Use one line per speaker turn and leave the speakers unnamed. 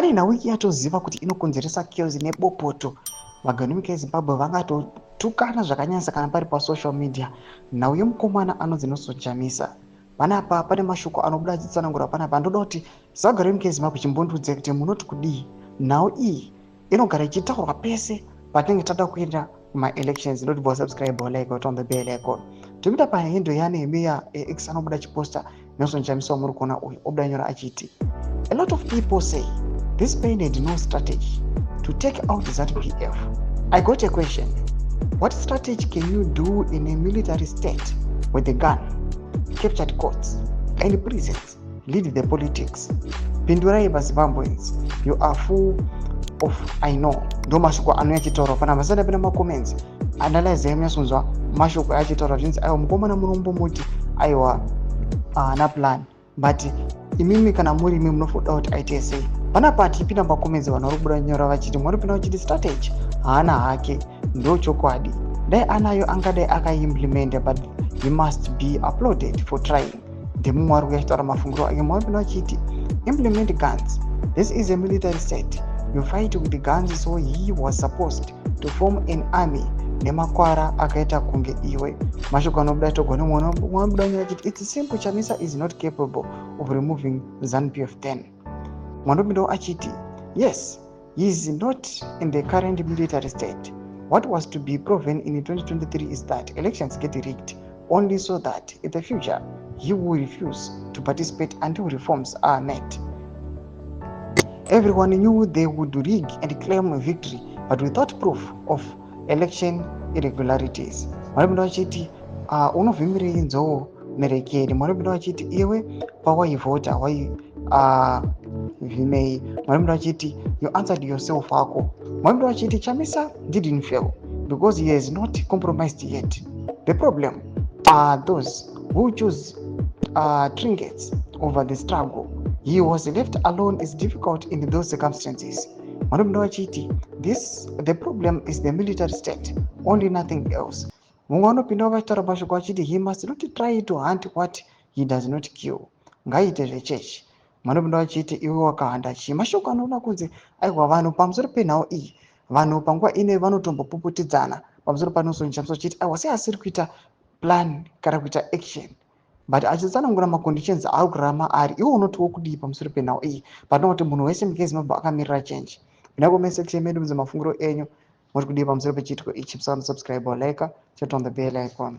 Pane nhau iyi yatoziva kuti inokonzeresa chaos nebopoto. Vagari venyika yeZimbabwe vangatotukana zvakanyanyisa kana pari pasocial media. Nhau yemukomana anonzi Nelson Chamisa. Panapa pane mashoko anobuda achitsanangura panapa. Ndoda kuti sevagari venyika yeZimbabwe chimbondiudzai kuti munoti kudii. Nhau iyi inogara ichitaurwa pese patinenge tada kuenda kumaelections. Ndoti bva subscribe, like, on the bell icon. Topinda pahandle yaNehemiah X anobuda achiposta Nelson Chamisa wamuri kuona uyu, obuda nyora achiti, "A lot of people say this pain had no strategy to take out ZANU PF. I got a question. What strategy can you do in a military state with a gun, captured courts and prisons, lead the politics? Pindurai vaZimbabweans, you are full of, I know." Ndo mashoko anouya achitaurwa pana masana. Pena macomments, analyze yamunyasonzwa mashoko achitaura zvinzi, aiwa, mukomana munombomuti aiwa haana plan, but imimi kana muri imi munofoda kuti aite sei? Panapa tichipinda macomments, vanhu vari kubuda nyora vachiti, mwaripinda vachiti strategy haana hake, ndo chokwadi. Dai anayo angadai akaiimplementa, but he must be applauded for trying. Ndemumwe ari kuya achitaura mafungiro ake. Mwaripinda vachiti, "Implement guns. This is a military state, you fight with the guns, so he was supposed to form an army nemakwara akaita kunge iwe." Mashoko anobuda togwa nemwe nyaya achiti, "It's simple, Chamisa is not capable of removing ZANU PF." Then mwanopindawo achiti, "Yes, he is not in the current military state. What was to be proven in 2023 is that elections get rigged only so that in the future he will refuse to participate until reforms are met. Everyone knew they would rig and claim victory, but without proof of election irregularities." Mwanopinda vachiti, "Unovhimirei nzou nerekeni?" Mwanopinda vachiti, "Iwe pawaivhota waivhimei?" Mwanopinda vachiti, "You answered yourself hako." Mwanopinda vachiti, "Chamisa didn't fail because he has not compromised yet. The problem are those who choose trinkets over the struggle. He was left alone is difficult in those circumstances." Vanopinda vachiti, "This, the problem is the military state only, nothing else." Mumwe vanopinda vachitaura mashoko achiti, "He must not try to hunt what he does not kill. Ngaaite zvechechi." Vanopinda vachiti, "Iwe wakahanda chii?" Mashoko anoona kunzi aiwa, vanhu pamusoro penhau iyi, vanhu panguva ino vanotombopuputidzana pamusoro paNelson Chamisa chiti aiwa, sei asiri kuita plan kana kuita action, but achitsanangura maconditions aari kurarama ari. Iwe unotiwo kudii pamusoro penhau iyi? Patinoona kuti munhu wese munyika yeZimbabwe akamirira change. Pinda comment section medu, mudze mafungiro enyu, muri kudii pamusoro pechiitiko ichi? Musana subscribe, like, turn on the bell icon.